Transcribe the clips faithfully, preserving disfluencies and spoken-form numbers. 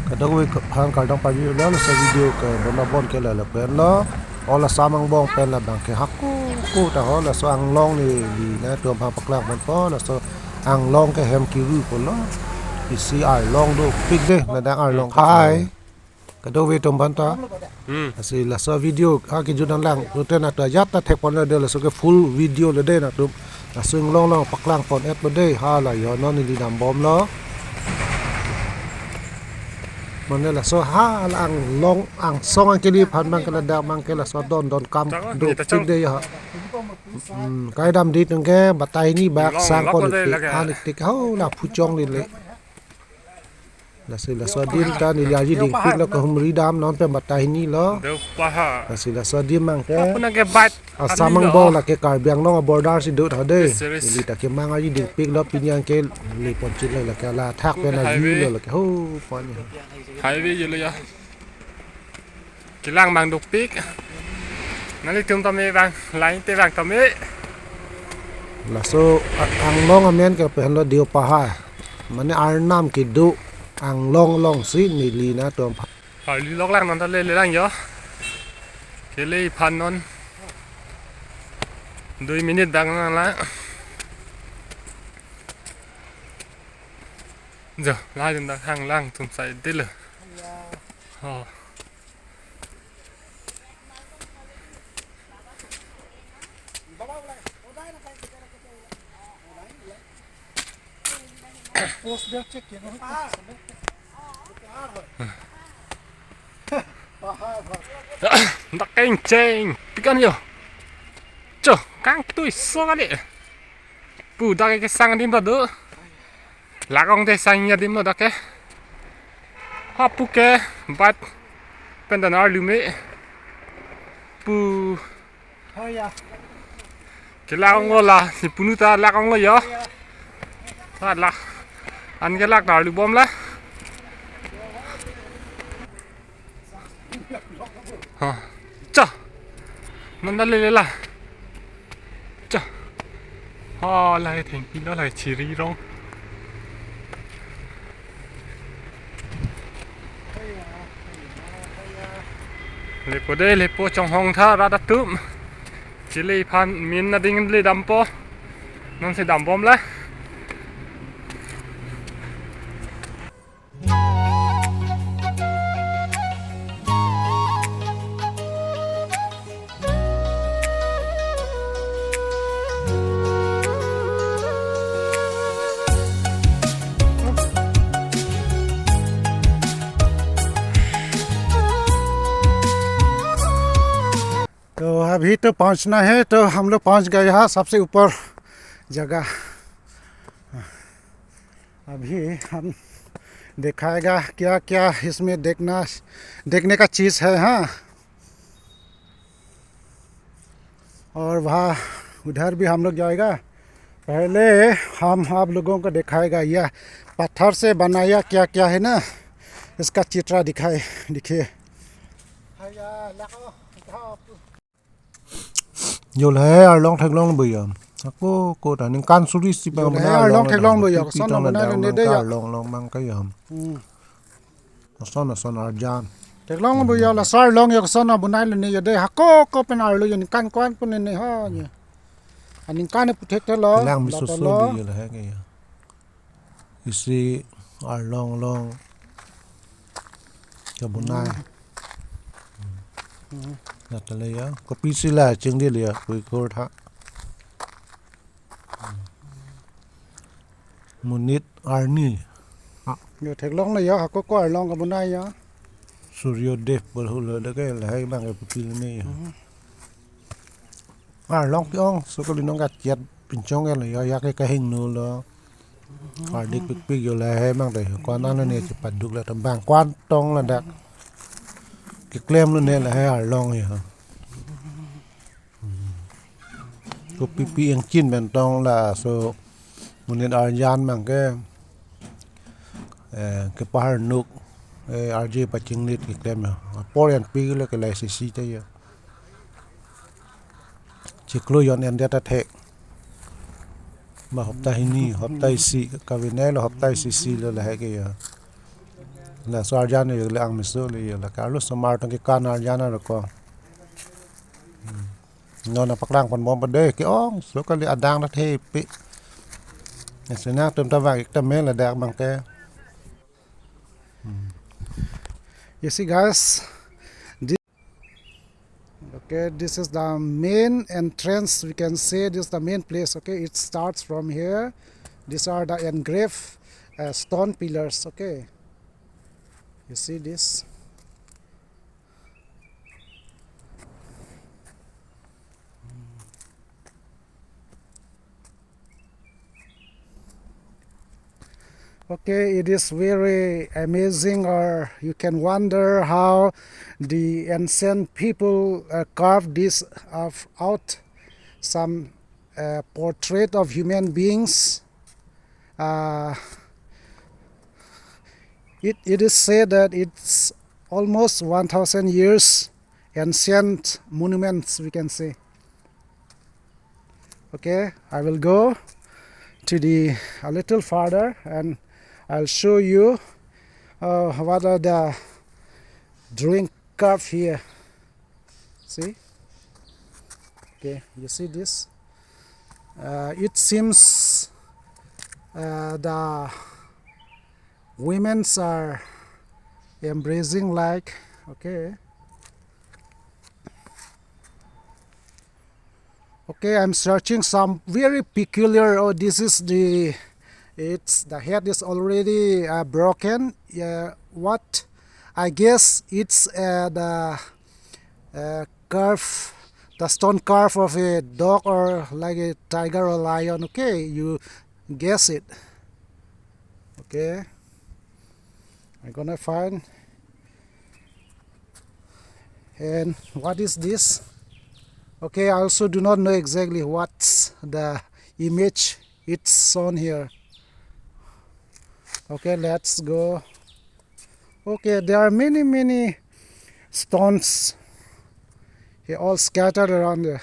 Kadokave aphan kardom pajirlo, laso video ke bon abon ke la lapen lo. O laso amangbong pen labang ke hako ko ta ho, laso Anglong neli nangtum aphan paklang ponpo, laso Anglong ke hem kiru pulo. Isi arlong dopik dei, ladak arlong. Hai. Kadokave atum aphanta. Hmm. Lasi laso video ha kejut nanglang, rute nangtum ajat ta thek ponlo dei, laso ke full video lo dei nangtum. Laso Anglong along paklang pon-et lo dei, ha la yo non neli dambomlo. Mane laso ha la Anglong angsong angkeli aphan abang ke ladak abang ke laso don donkam dopik dei ya. Hmm, kai damde tangte batai ni bak sang pon dei, ha lik tik ho la phuchong le le. Lasi laso adim ta neli arje dingpiklo, kahumri dam non pen batai hini lo. Deu paha. Lasi laso adim abang ke. Apuna ke bike. Asam angbong lake Karbi Anglong a-border si do tha dei. Yes, yes. Neli ta kemang arje dingpiklo, pini abang ke le pon chit lo lake, la thak pen arju lo lake ho pon ya. Highway ye lo ya. Kelang abang dopik. Nanglitum tame abang, lain te abang tame. Laso a-, Anglong amen ke pen lo Deu paha. Mane arnam kedo Anglong along si neli nangtum aphan. Arli lok lang non ta lele lang yo. Kele aphan non. Dui minute abang nanglang. Jo, la jun dak hang lang tum sai dilo. Oh. Dak kengcheng pikan yo. Cho, kangtui so kali. Pu dak ke sang adim ta do. Lak ong te sang adim lo dak ke. Ha pu ke bat pen ta arlu me. Pu. Oh ya. Ke lak ong lo la, si punu ta lak ong lo yo. Ha lak. An ke lak ta arlu bom la. Ha. Cha. Nanda lele la. Cha. Ha, la he thengpi lo, la he chiri rong. Lepo dei, lepo chonghong tha rat atum. Chele aphan min ading le dampo. Non si dambom la. तो अभी तो पहुंचना है, तो हम लोग पहुंच गए यहाँ सबसे ऊपर जगह। अभी हम दिखाएगा क्या क्या इसमें देखना, देखने का चीज़ है। हाँ, और वहाँ उधर भी हम लोग जाएगा। पहले हम आप लोगों को दिखाएगा यह पत्थर से बनाया क्या क्या है ना, इसका चित्र दिखाए, देखिए। Yo lahei arlong theklong bo ya. Ako ko ta ningkan suri si pang. Yo lahei arlong theklong bo ya, koson abonai lo ne dei ya. Arlong along abang ke ya. Hmm. Ason ason arjan. Theklong bo ya, laso arlong ya koson abonai lo ne ya dei. Hako ko pen arlo ya ningkan ko-an pu ne ne ha ya. Aningkan pu thekthelo. Lang mi la susu lo. Bi yo lahei ke ya. Isi arlong along kabonai. Hmm. Hmm. Nat le ya, kopisi la chingdi le ya, koi kor tha. Monit arni. Ah. Yo theklong na ya, hako ko arlong kabonai ya. Suryo Dev bol hulo de ke lahei abang ke putih ne ya. Hmm. Arlong ke-ong, so kali nong kachet pinchong ke lo, ya, ya ke kahingno lo. Kardik pikpik yo lahei abang dei, ko-an an ne chepaduk la tembang ko-an tong ladak. Keklem lo ne lahei arlong ya. Kopipi ingchin pen tong laso monit arjan abang ke, eh, kepahar nuk, eh, arje pachinglit keklem ya. Apor an pi lo ke lai sisi ta ya. Chiklo yon en dia ta thek. Ba hopta hini, hopta isi, kavine lo hopta isi si lo lahei ke ya. Laso arjan yo le ang miso le yo, lake arloso mar tong kekan arjan arko. Hmm. Non nangpaklang ponbom pade ke-ong, so kali adang ta thepi. Lasi nangtum ta vang-ik tame ladak abang ke. Hmm. You see, guys, this, okay, this is the main entrance. We can say this is the main place. Okay, it starts from here. These are the engraved, uh, stone pillars. Okay, you see this. Okay, it is very amazing, or you can wonder how the ancient people, uh, carved this, uh, out some, uh, portrait of human beings. Uh, it, it is said that it's almost one thousand years ancient monuments, we can say. Okay, I will go to the, a little farther, and I'll show you, uh, what are the drawing carved here. See? Okay, you see this? Uh, it seems, uh, the women's are embracing, like, okay. Okay, I'm searching some very peculiar. Oh, this is the, it's, the head is already, uh, broken. Yeah, what? I guess it's, uh, the, uh, carve, the stone carve of a dog or like a tiger or lion. Okay, you guess it. Okay, I'm gonna find. And what is this? Okay, I also do not know exactly what's the image it's shown here. Okay, let's go. Okay, there are many, many stones here, all scattered around there.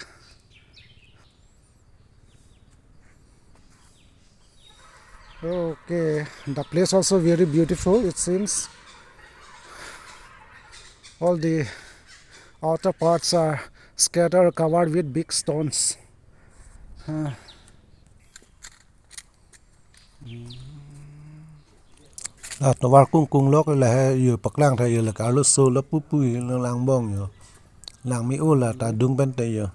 Okay, the place also very beautiful, it seems. All the outer parts are scattered, covered with big stones. Uh, Atovar kungkung lok lahai yo paklang tha yo, lake arloso lapu pu yo lang bong yo. Lang me-o la ta dung pen te yo.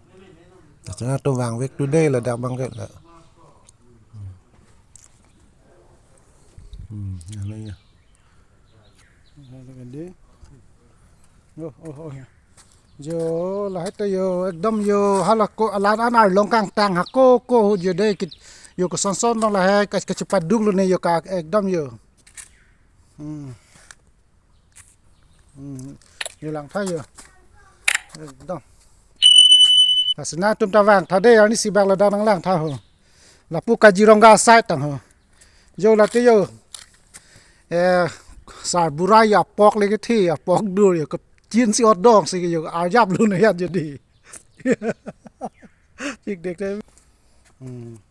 Lasi nangtum vangvek today ladak abang ke la. Hmm, ano yo. Oh, oh, oh, ya. Jo, lahai ta yo, ekdom yo, hala ko, alan an arlong kangtang ha ko, ko ho jo dei kit, yo ko son son dong lahai, ka, kachepaduk lo ne yo ka, ekdom yo. Hmm. Hmm. Yo lang tha yo. Ekdom. Lasi nangtum ta vang tha dei, arnisi bak ladak nanglang tha ho. Lapu Kaziranga side tang ho. Jo lati yo. Eh, sarbura ya pok le kethi, ya pok dur ya kechin si odong si yo arjap lo ne ya jadi. Chikdek te. Hmm.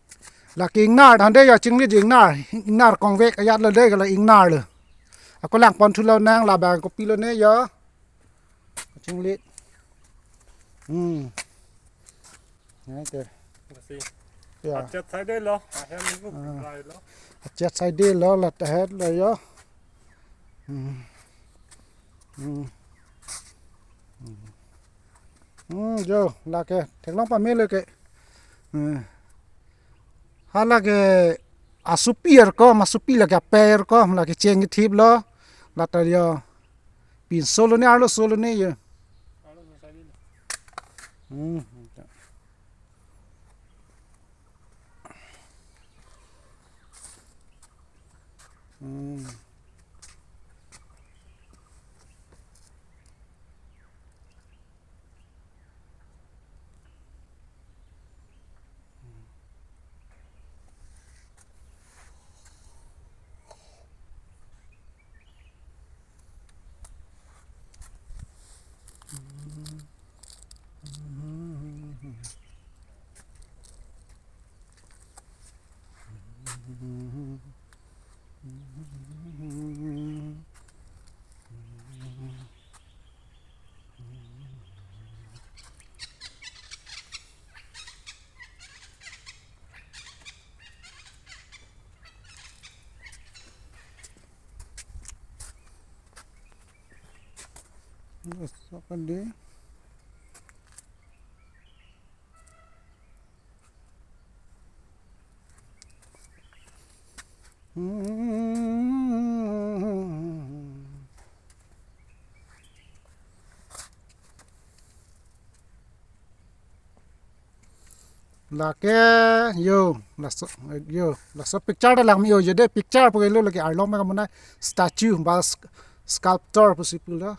Lake ingnar, hande ya chingli ingnar. Ingnar kongvek ayat lo de la ingnar lo. Ako lang pon thu lonang, labang kopilo ne ya. Chinglit. Hmm. Okay. Masih. Ya. Achet saidelo, ahem itu Ah. Dry lo. Achet saidelo, la ta het lo ya. Hmm. Hmm. Hmm. Hmm, jo, lake, theklong pamelo ke. Hmm. Hala ke asupi er ko, masupi lake aper ko, lake cheng thip lo, la ta ya. Pinso lo ne, arloso lo ne ye. Hmm. Hmm. Sok kan di. Hmm. Lake yo, laso, yo, laso picture ta lang me-o yo de, picture pu ke lo, lake arlong ma kamonai statue ba sk-, sculptor pusi pulo.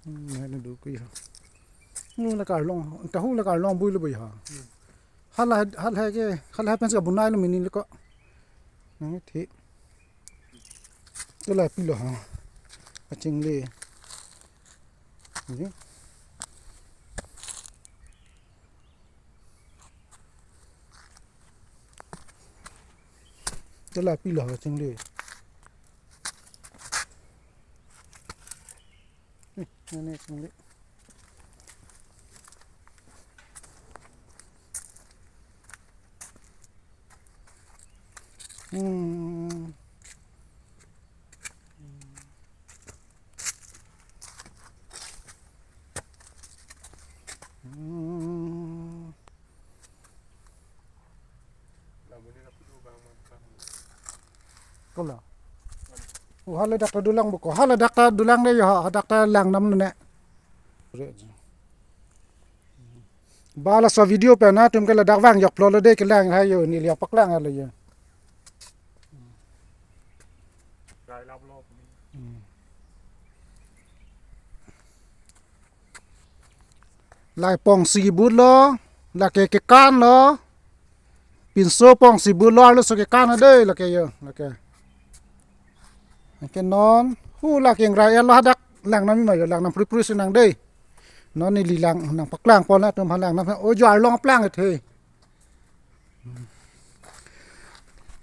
Hmm, ne do kui ha. Nu lake arlong, ta hu lake arlong bui lo bui ha. Hala, hala ke, hala pensi kabonai lo mini lo ko. Hmm, thi. Tula pilo ha. Kachingli. Ni. Tula pilo ha kachingli. Ni, ni, ni, kachingli. Hmm. Hmm. Kola. Oh, hala dak ta dolang buko. Hala dak ta dolang de yo, ha dak ta lang nam ne. Ba laso video pen atum ke ladak vang yok plo lo de kelang ha yo, neli ya paklang ha lo yo. Hmm. Lai pongsi but lo, lake kekan lo. Pinso pongsi but lo, arloso kekan lo de, lake yo, lake. Lake non, hu lake ingrai lo hadak lang nam ma yo, lang nam pri pri si nang de. Non neli lang nang paklang pon atum ha lang nam, o jo arlong aplang the.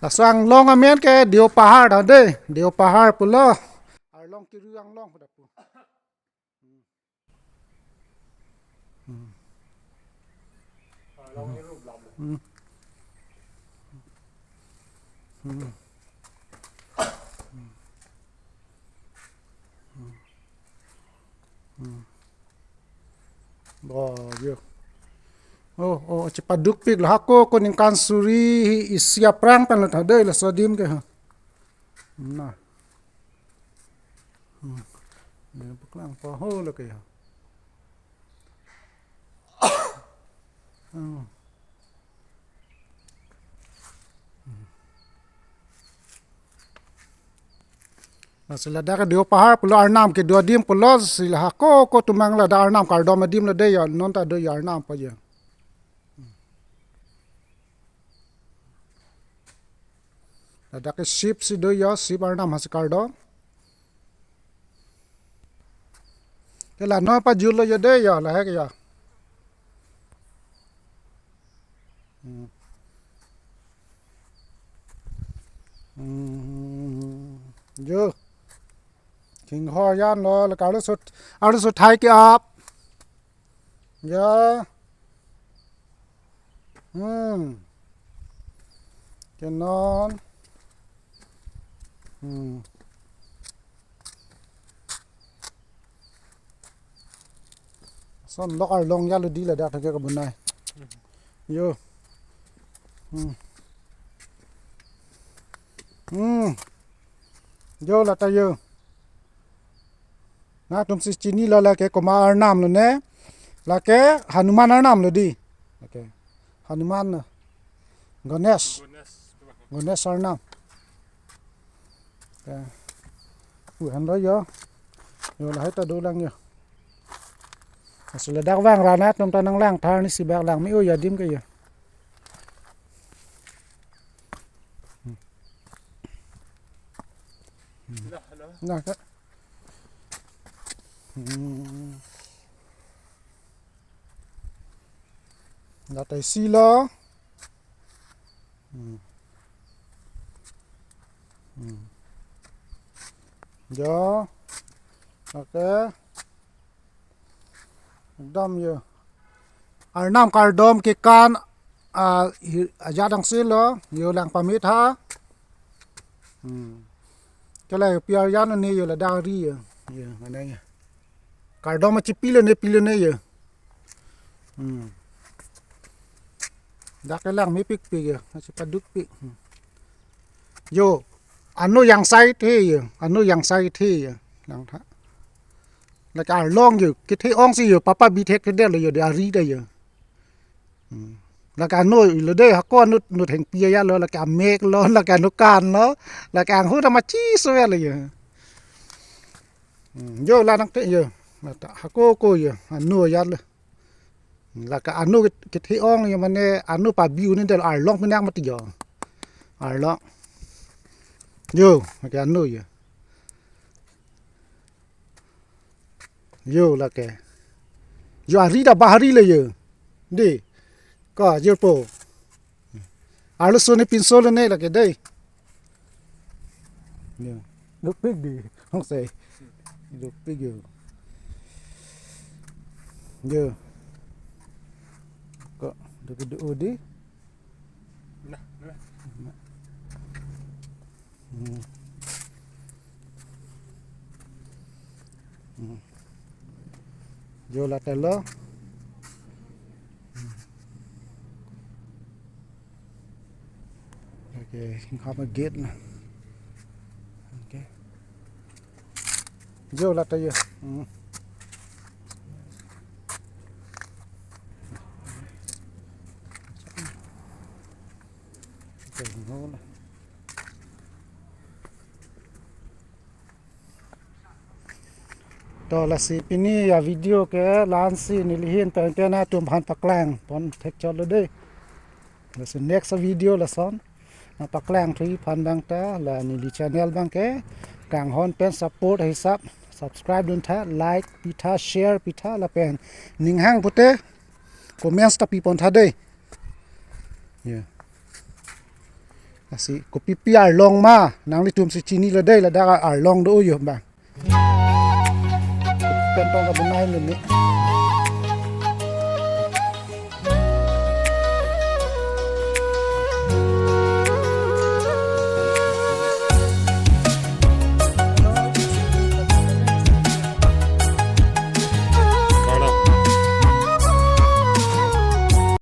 Laso arlong amen ke Deo Pahar ta de, Deo Pahar pulo. Arlong kiru arlong pu ta pu. Hmm. Hmm. Hmm. Hmm. Hmm. Ba, yo. Oh, oh, chepaduk pik lo hako ko ningkan suri isi aphrang pen lo ta de laso adim ke ha. Na. Hmm. Ne paklang pa ho lo ke ya. Hmm. Lasi ladak Deo Pahar pulo, arnam kedo adim pulo, si la hako ko atum mang ladak arnam kardom adim lo de ya, non ta do ya arnam pa ya. Ladak ke Shiv si do ya, Shiv arnam hasi kardom. Ke la non pajut lo ya de ya, lahai ke ya. Hmm. Hmm. Jo. King ho yan lo, la arloso, arloso thai ke ap. Ya. Hmm. Ke non. Hmm. Son lok arlong ya lo di ladak thake kabonai. Yo. Hmm. Hmm. Jo la ta yo. Nangtum si chini lo lake komat arnam lo ne. Lake Hanuman arnam lo di. Lake Hanuman lo. Ganesh. Ganesh arnam. Ya. Pu han lo yo. Yo lahai ta dolang yo. Lasi ladak vang ra nangtum ta nang lang thar ni si bak lang me-o ya adim ke yo. Hmm. Hmm. Na ka. Hmm. La ta isi lo. Hmm. Hmm. Jo. Okay. Ekdom yo. Arnam kardom kekan, ah, hi-, ajat angse lo, yo lang pamit ha. Hmm. Kela yo pi arjan ne yo ladak ari yo. Yo, mana yo. Kardom ma chipilo ne pilo ne yo. Hmm. Dak kelang mepikpik yo, masih padukpik. Hmm. Yo, ano yang sai the yo, ano yang sai the yo. Langtha. Lake arlong yo, kethe ongsi yo, papa bithek thedetlo yo, de ari ta yo. Hmm. Lake ano lo de, hako ano no thengpi ya lo, lake amek lo, lake ano kan lo, lake anghu ta machi so ya lo yo. Hmm. Yo la nangte yo, mata hako ko yo, ano ya lo. Lake ano ket-, kethe ong yo mane ano pabi un-edetlo arlong pinak mati yo. Arlong. Yo, lake ano yo. Yo lake. Yo ari ta bahari le yo. Di. Ka jirpo. Arloso ne pinso le ne lake dei. Yo. Dopik di. Hong sei. Dopik yo. Yo. Ko dopik do di. Nah, nah. Hmm. Hmm. Yo la telo. Hmm. Okay, hap a gate na. Okay. Yo la ta yo. Hmm. Okay, no la. To lasi pini a video ke la-ansi neli ahin pen pen atum aphan paklang pon thekchotlo dei. Lasi next video lason nangpaklang thu aphan abang ta la neli channel abang ke kanghon pen support hisap subscribe dun tha, like pi tha, share pi tha lapen ning hang pute comments ta pi pon tha dei. Ya. Lasi kopi pi arlong ma nanglitum si chinilo dei, ladak arlong do yo abang. Pen tong kabunai lo ne.